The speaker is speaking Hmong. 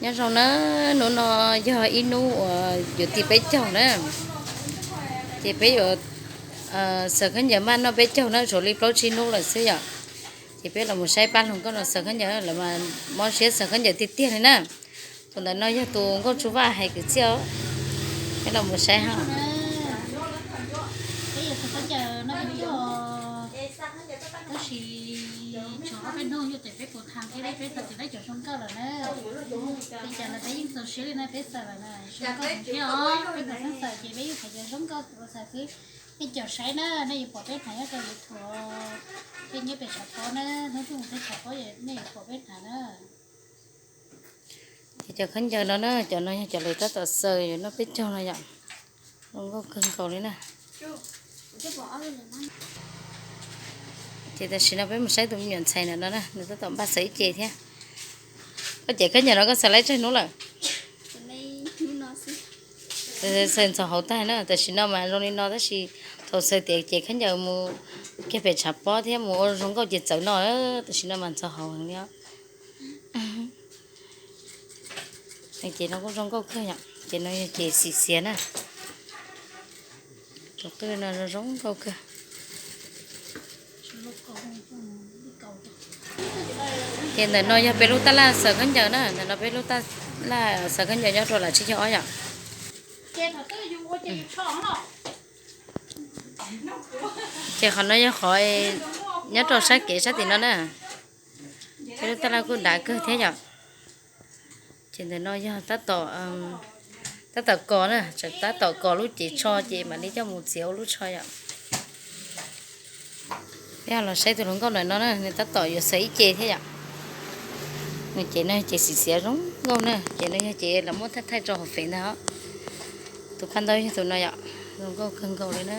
Nyob zoo na, hnub no yog ib hnub uas yuav txog peb caug na, ces peb yuav xaws khaub ncaws maj noj peb caug na, tshuav li plaub tsib hnub lawm xwb yom. Ces peb los mus saib pab hluas nkauj no xaws khaub ncaws, lawv mas mob siab xaws khaub ncaws tiag tiag li na. Tus ntawm no yog tus nkauj Tsuj Vaj hais kwv txhiaj os. Peb los mus saib ha. Peb yuav xaws khaub ncaws no peb caug, tab sis tshuav ob peb hnub yuav ces peb puas tham thiab peb txog tim lab cov zoo nkauj lawm na. Li cas los peb yeej txaus siab li na, peb xaws lawm na, zoo nkauj heev thiab os. Peb puas txheeb xaws ces peb yeej tham cov zoo nkauj xaws xwb. Nej caum saib na, nej yuav pom peb tham nyob rau YouTube, peb nyob pem tshav pob na, hnub twg mus pem tshav pob nej yuav pom peb tham na. Ces cov khaub ncaws no na, cov no yog cov lawv tab tom xaws yuav noj peb caug no yom. Zoo nkauj kawg nkaus li na. Ces tam sim no peb mus saib tus me nyuam ntxhais ntawm no na, nws tab tom npaj xaws ib ce thiab. Koj ces khaub ncaws no koj xaws laib tsawg hnub lawm? Xaws ntxhov hauv tag na, tam sim no mas zoo li no tab sis thaum xaws tias ces khaub ncaws mus kiag pem tshav pob thiab mus ua zoo nkauj ces txawm no, tam sim no mas ntxhov hauv heev li os. Ces no kuj zoo nkauj kawg yom, ces no yog ces xim xiav na. Tus qwj no zoo nkauj kawg. Ces ntawm no yog peb lub tab laj xaws khaub ncaws na, ntawm no peb lub tab laj xaws khaub ncaws nyob rau lam tsib caug ob yom. Ces qhov no yog qhov nyob rau sab kev sab tim no na. Peb lub tab laj kuj dav kawg thiab yom. Ces ntawm no yog tab tom, tab tom kos na, tab tom kos lub cev tsho ces mam li coj mus txiav ua lub tsho yom. Peb los saib tus hluas nkauj ntawm no na, nws tab tom yuav xaws ib ce thiab yom. Nws ces no ces xim xiav zoo nkauj na, ces no yog ces los muab thaij thaij rau hauv fev ntag os. Tus phaj ntaub yog tus no yom, zoo nkauj kawg nkaus li na.